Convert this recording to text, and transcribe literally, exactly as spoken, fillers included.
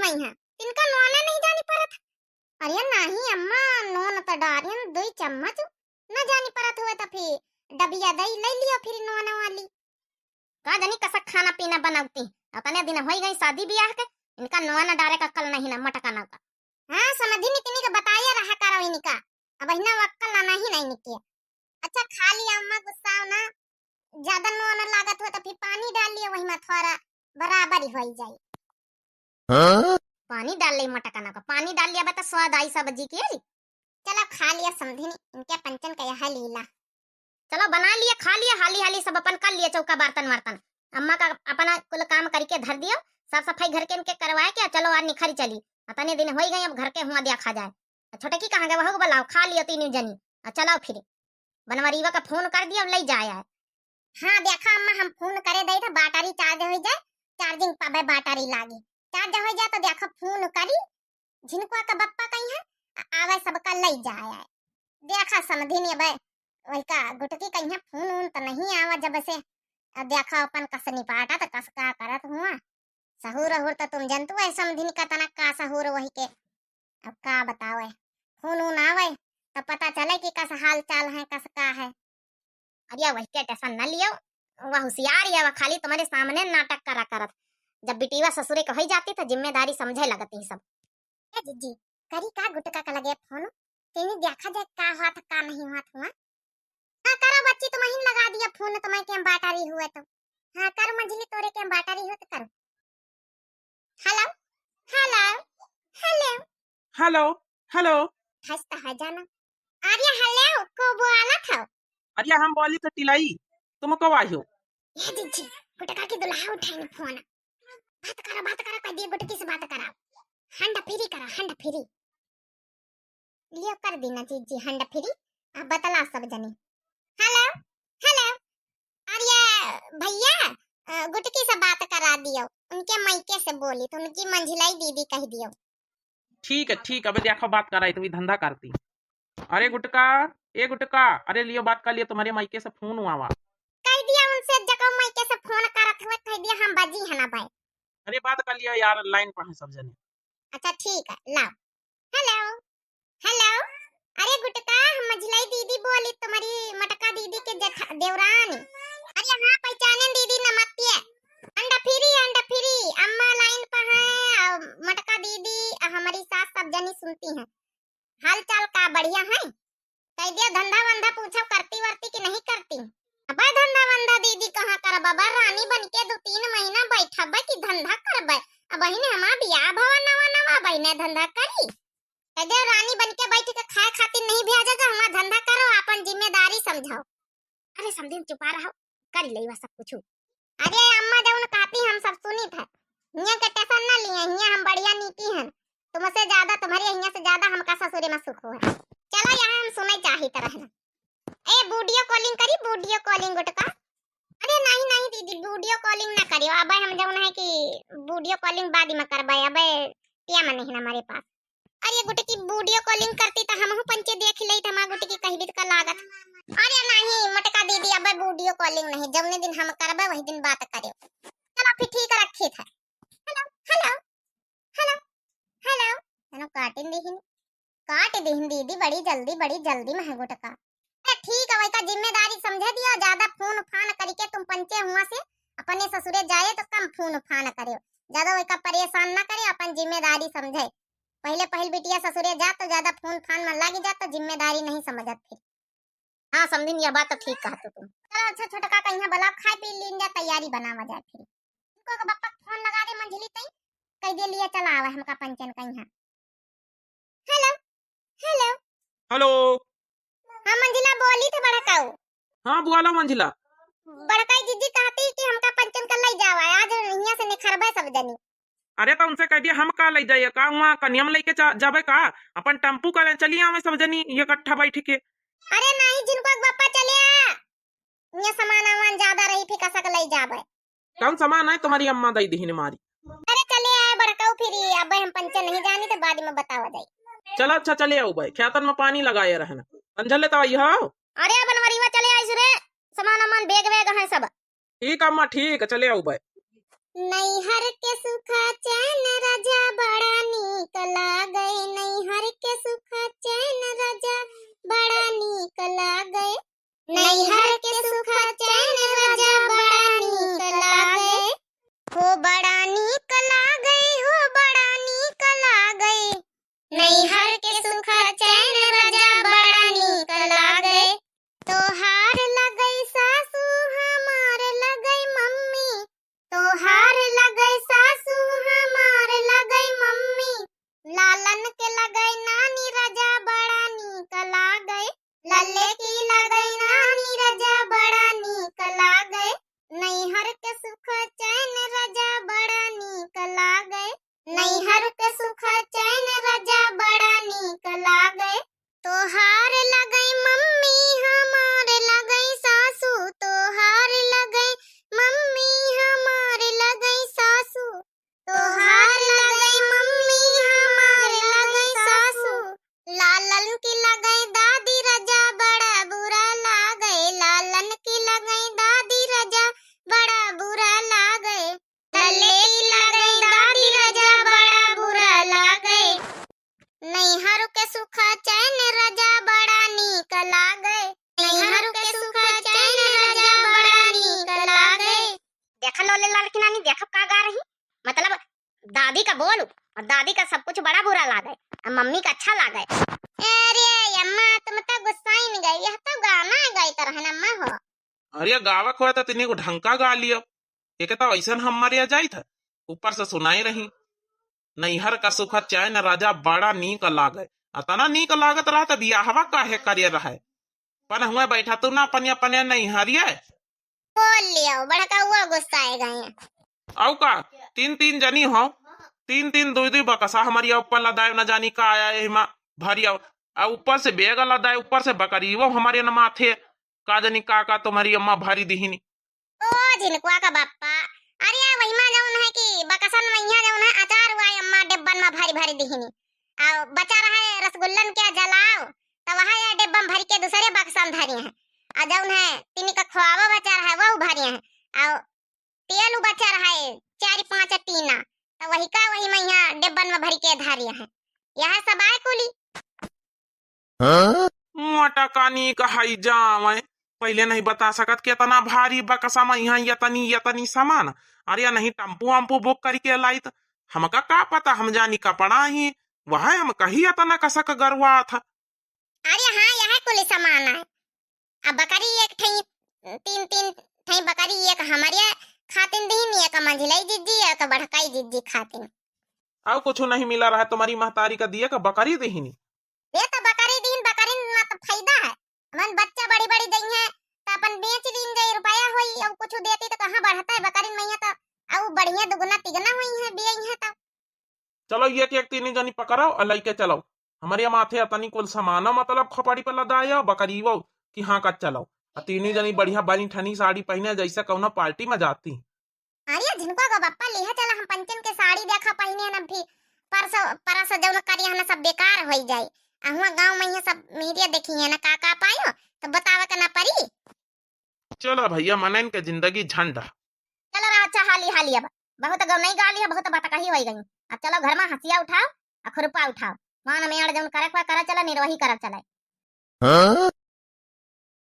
आई हैं, तिनका नोना नहीं जानी परत। अरे नाही अम्मा, नोन त डारियन दुई चम्मच, न जानी परत हुए त फिर डबिया दई लई लियो फिर नोना वाली। का जानी कसक खाना पीना बनौती, अतने दिन होई गई शादी बियाह के, इनका नोन डारे का अक्कल नहीं ना मटका ना का। हाँ समधिन, इतनी के बताया रहा करो इनका, अब इतना अक्कल ना नहीं नहीं निके। अच्छा खा लिया अम्मा, गुस्साओ ना, ज्यादा नोन लागत हो तो फिर पानी डाल लियो वही में, थोड़ा बराबर ही होई जाई। हाँ? पानी डाल ले मटका ना का, पानी डाल लिया बता स्वाद आई सब्जी की। चलो खा लिया समधिन, इनके पंचन का यह लीला। चलो बना लिया, खा लिया, हाली हाली सब अपन कर लिया चौका बर्तन वर्तन। अम्मा का अपना कुल काम करके धर दियो, साफ सफाई घर के इनके करवाए के, चलो आज निखरी चली। अतने दिन होई गई, अब घर के हुआ दिया खा जाए। छोटकी कहाँ गए, वहू को बुलाओ, खा लियो तीनों जनी। आ चलो फिर बनवरीवा का फोन कर दियो, ले जाए आए। हाँ देखा अम्मा, हम फोन करे दई था, battery charge हो जाए, charging पावे battery लागे, charge हो जाए तो देखा फोन करी, झिनकुआ का बप्पा कहीं है, आ-, आवे सबका ले जाए आए। देखा समधिन अबे वही का गुटकी कहीं है, फोन उन तो नहीं आवा जब से। अब देखा अपन कस निपाटा तो कस का करत हुआ। सहूर अहूर तो तुम जनतु है समधिन का तना का सहूर वही के। अब का बतावे, फोन उन आवे तो पता चले कि कस हाल चाल है, कस का है। अरे वही के tension न लियो, वह होशियार है, वह खाली तुम्हारे सामने नाटक करा करत। जब बिटिया ससुरे के होई जाती तो जिम्मेदारी समझे लगती सब। ए जीजी, करी का गुटका का लगे फोन, तेने देखा जाए का हुआ था का नहीं हुआ था। हाँ करो बच्ची, तुम ही लगा दिया फोन, तुम्हें के battery हुए तो। हाँ कर मंझली, तोरे के battery हुए तो करो। Hello, hello, hello। Hello, hello। हंसता है जाना। अरे hello को बोला था। अरे हम बोली तो टिलाई, तुम कब आई हो? ये दीजिए, गुटका की दुल्हा उठाई फोन। बात करो, बात करो, कह दिए गुटकी से बात करा। Hand free करा, hand free। लियो कर दी ना जीजी hand free, अब बतला सब जनी। Hello, hello। अरे भैया, अ, गुटकी से बात करा दियो, उनके मायके से बोली तो उनकी मंझिलाई दीदी कह दियो। ठीक है, ठीक है, अबे देखो बात कराई, तुम ही धंधा करती। अरे गुटका, ए गुटका, अरे लियो बात कर लियो, तुम्हारे मायके से फोन हुआ वा। कह दिया उनसे, जको मायके से फोन करत हुए, कह दिया हम बजी है ना भाई। अरे बात कर लियो यार, line पर है सब जने। अच्छा ठीक है, लाओ। Hello, hello। अरे गुटका, हम मझिलाई दीदी बोली, तुम्हारी मटका दीदी के जेठा-, देवरानी। अरे हाँ, पहचाने दीदी, नमस्ते। Hand free, hand free, अम्मा line पर है, और मटका दीदी, और हमारी सास सब जनी सुनती हैं। हाल चाल का बढ़िया है? कह दिया धंधा वंधा पूछो करती वरती कि नहीं करती? अबे धंधा वंधा दीदी कहाँ करब, अबे रानी बन के दो तीन महीना बैठबे कि धंधा करबे? अब बहिन हमार बियाह भवा नवा नवा, बहिने धंधा करी? कह दिया रानी बन के बैठ के खाए खातिर नहीं भेजा जा, हमार धंधा करो, अपन जिम्मेदारी समझाओ। अरे समधिन चुपा रहो, कर लेवा सब कुछ। अरे अम्मा जौन कहती हम सब सुनी था, हियाँ के tension ना लिए, हियाँ हम बढ़िया नीकी हन, तुमसे ज्यादा, तुम्हारे हियाँ से ज्यादा हमका ससुरे में सुख हो है। चलो यहाँ हम सुने चाहित रहना। ए video calling करी, video calling गुटका। अरे नहीं नहीं दीदी, video calling ना करियो, अबे हम जौन है कि video calling बाद में करबे, अबे टिया में नहीं ना हमारे पास। अरे गुटकी video calling करती त हमहू पंचे देख लेत, हमार गुटकी कही बीत का लागत। अरे नहीं मोटका दीदी, अबे video calling नहीं, जौने दिन हम करबे वही दिन बात करे। चलो फिर ठीक रखी था। Hello, hello, hello, hello। चलो काटिन दीहिन, काट दीहिन दीदी, बड़ी जल्दी, बड़ी जल्दी में है गुटका। ए, ठीक है, वही का जिम्मेदारी समझे दियो, ज्यादा फोन फान करके तुम पंचे हुआ से अपने ससुरे जाए तो कम फोन फान करे, ज्यादा वही का परेशान ना करे, अपन जिम्मेदारी समझे। पहले पहिल बिटिया ससुरे जा तो ज्यादा फोन फान में लागी जा तो जिम्मेदारी नहीं समझत फिर। हाँ समधिन, यह बात तो ठीक कहत हो तुम। चलो अच्छा छोटका कहिया बला खाए पी लीन जा, तैयारी बनावा जाए फिर। इनको के बप्पा फोन लगा दे मंझली तई, कह दे लिया चला आवे हमका पंचन कहिया। Hello, hello। Hello। हाँ मंझिला बोली थे बड़काऊ। हाँ बुआला मंझिला। बड़काई जीजी कहती कि हमका पंचन कर ले जावा, आज हियाँ से निखरबे सब जनी। अरे तो उनसे कह दिया हम का ले जाइए, का वहाँ कन्या में लेके जा, जाबे का? अपन टेम्पू कर चली आवे सब जनी इकट्ठा बैठ के। अरे नहीं झिनकुआ के बप्पा चले आ, ये सामान वामान ज्यादा रही फिर कसक ले जाबे। कौन सामान है तुम्हारी अम्मा दई दिहिन मारी? अरे चले आए बड़काऊ फिरी, अबे हम पंचे नहीं जानी तो बाद में बतावा जाई। चला अच्छा चले आऊ भाई, खेतन में पानी लगाए रहना। अंजले तो आई हो। अरे बनवरीवा चले आइस रे, सामान वामान बैग वैग है सब। ठीक अम्मा ठीक, चले आऊ भाई। नैहर के सुखा चैन राजा बड़ा दादी का बोलू, और दादी का सब कुछ बड़ा बुरा लागे, और मम्मी का अच्छा लागे। अरे अम्मा, तुम तो गुस्साइन गई, यह तो गाना गाइत रहन अम्मा हो। अरे गावक होय तो तिनी को ढंग का गा लियो, एक तो ऐसन हम मरिया जाइत है, ऊपर से सुनाई रही। नैहर का सुख चैन राजा बड़ा नीक लागे, अतना नीक लागत रहा तो बियाहवा काहे करे रहे। पनहुआ बैठा तू ना पनिया पनिया नैहरिया। बोल लियो, बड़का हुआ गुस्साए गए। अउ का, तीन तीन जनी हो, तीन तीन दुई दुई बकसा हमरी ऊपर लदाए, न जानी का आया एहिमा भरी। अउ ऊपर से बेग लदाए, ऊपर से बकरी वो हमरे न माथे, का जानी का का तुम्हरी अम्मा भरी दिहिनी। ओ झिनकुआ का बप्पा, अरे वही मा जौन है कि बकसन मइया जौन है अचार हुआ अम्मा डिब्बन मा भरी भरी दिहिनी। अउ बचा रहा है रसगुल्लन के जलाओ, तो वह ये डिब्बन भर के दूसरे बक्सन धरी है। अउ जौन है तिनी का खोआवा बचा रहा है वो भरी है। अउ तेल बचा रहा है चार पाँच टीना, तो वही का वही मइया डिब्बन मा भर के धरी है। यह सब आए कुली। मोटा कानी कहाई जावे, पहिले नहीं बता सकत कि इतना भारी बक्सा मा यहाँ यतनी यतनी सामान। अरे नहीं टम्पू वम्पू बुक करके लाइत, हमका का पता, हम जानी कपड़ा ही, वह हम कही इतना कसक गरवात है। अरे हाँ, यह कुल सामान है। अब बकरी एक ठई, तीन तीन ठई बकरी, एक हमरे खातिन दीन, एक मंझिलाई जिज्जी, एक बड़काई जिज्जी खातिन। अउ कुछ नहीं मिला रहा तुम्हरी महतारी का दिए का बकरी दीनी। ये तो बकरी दीन, बकरी मा तो फायदा है। हमन बच्चा बड़ी बड़ी दई है, तो अपन बेच लीन जाई, रुपया होई, अउ कुछ देती तो कहाँ बढ़ता है बकरी मइया तो, अउ बढ़िया दुगुना तिगुना हुई है, बियई है तो। चलो, ये एक तीनी जनी पकड़ो अउ लइके चलो। हमरे माथे अतनी कुल सामानो मतलब खोपड़ी पर लदायो, बकरीवो कि हाँ का चलो। अ तीनी जनी बढ़िया बनी ठनी साड़ी पहिने जैसे कौनो पार्टी मा जाती। अरे झिनकुआ गो बप्पा, लिहा चला हम पंचन के साड़ी देखा पहिने न भी परसो, परसो जौन करिया न सब बेकार होई जाई। अहुआ गाँव मइया सब मीडिया देखी है न का का पायो, तो बतावे के ना परी। चला भइया, मनइन के जिंदगी झंड ह। चला रहा, अच्छा, हाली, हाली अब। बहुत गौ नहीं गा लिया, बहुत बात कही होई गई। अब चलो घर मा हंसिया उठाओ, अ खुरपा उठाओ। मान मेड़ जौन करक बा, करा चला, निर्वाही करा चला। हाँ?